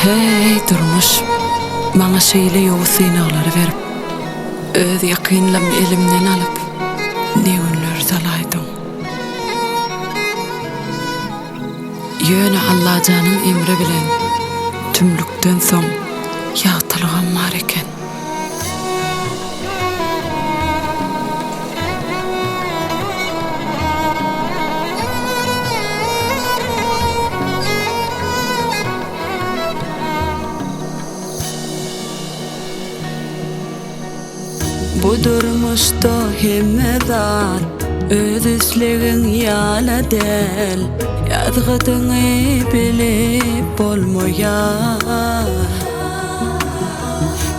Heý, durmuş, maňa şeýle ýowuz synaglary berip, öz ýakynlammy elimden alyp, ne günler salaýdyň. Ýöne Allajanyň emri bilen tümlükden soň ýagtylygam bar eken. Bu durmuşda hemme zat öz islegiň ýaly däl, Ýazgydyňy bilip bolmaýar.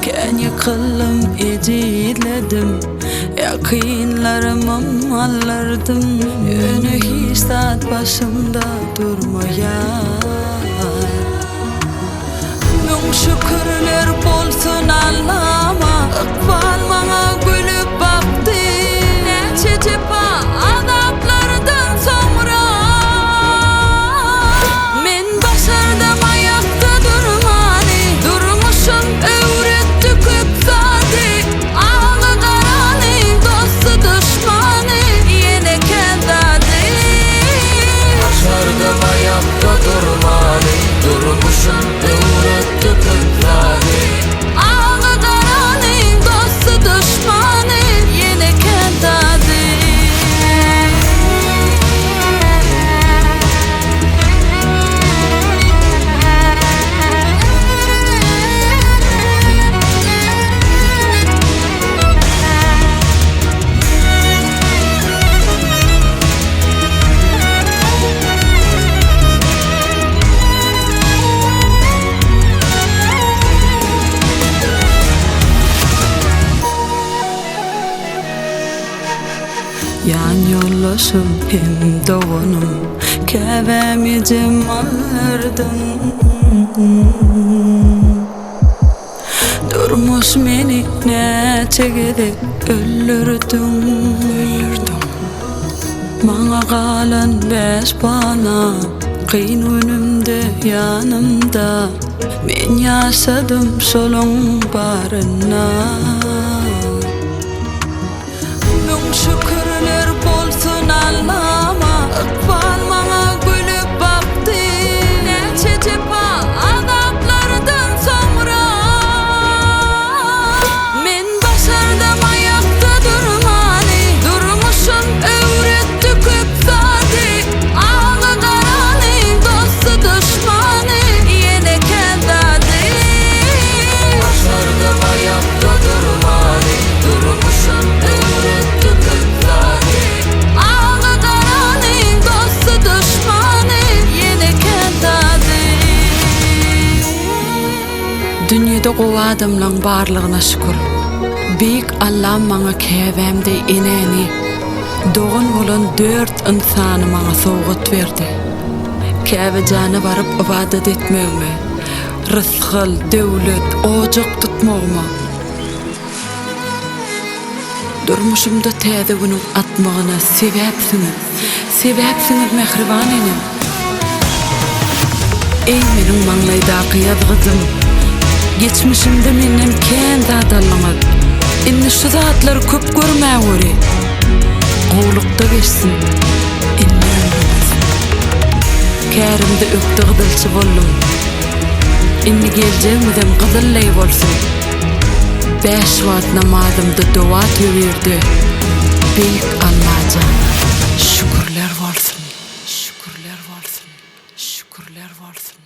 Kän ýykyldym, ejizledim, Ýakynlarymam aldardym, Ýöne hiç zat başymda durmaýar. Müň şükürler bolsun Allama, Ykbal maňa gülüp bakdy. Näçe jepa, azaplardan soňra Men başardym aýakda durmany. Durmuşym öwretdi köp zady, Agy-garany, dosty-duşmany, ýene kän zady. Başardym aýakda durmany, Durmuşym öwretdi köp zady. Agy-garany, dosty-duşmany, ýene kän zady. Ýan ýoldaşym hem doganym, käbäm ejem aldyrdyň. Durmuş meni näçe gezek öldürdiň Maňa galan bäş bala Kyn günümde ýanymda Men ýaşadym şolaň baryna. Müň şükürler bolsun Allama, Ykbal maňa gülüp bakdy. Näçe jepa, azaplardan soňra Men başardym aýakda durmany. Durmuşym öwretdi köp zady, Agy-garany, dosty-duşmany, ýene kän zady. Başardym aýakda durmany, Durmuşym öwretdi köp zady. Agy-garany, dosty-duşmany, ýene kän zady. Dünýede gowy adamlaň barlygyna şükür. Beýik Allam maňa käbäm deý enäni, dogan bolan dört ynsany maňa sowgat berdi. Käbejana baryp ybadat etmegime, rysgal, döwlet, ojak tutmagyma, Durmuşymda täze günüň atmagyna sebäpsiňiz, sebäpsiňiz mähriban enem! Eý meniň maňlaýdaky ýazgydym! Geçmişimde menden kän zat aldyňyz. Indi şu zatlary köp görmäweri. Gowlukda geçsin indi ömrüňiz. Kärimde ökde gyzylçy boldum. Indi geljegimizem gyzylleý bolsun. Bäş wagt namazymda doga töwirde Beýik Allajana şükürler bolsun. Şükürler bolsun. Şükürler bolsun.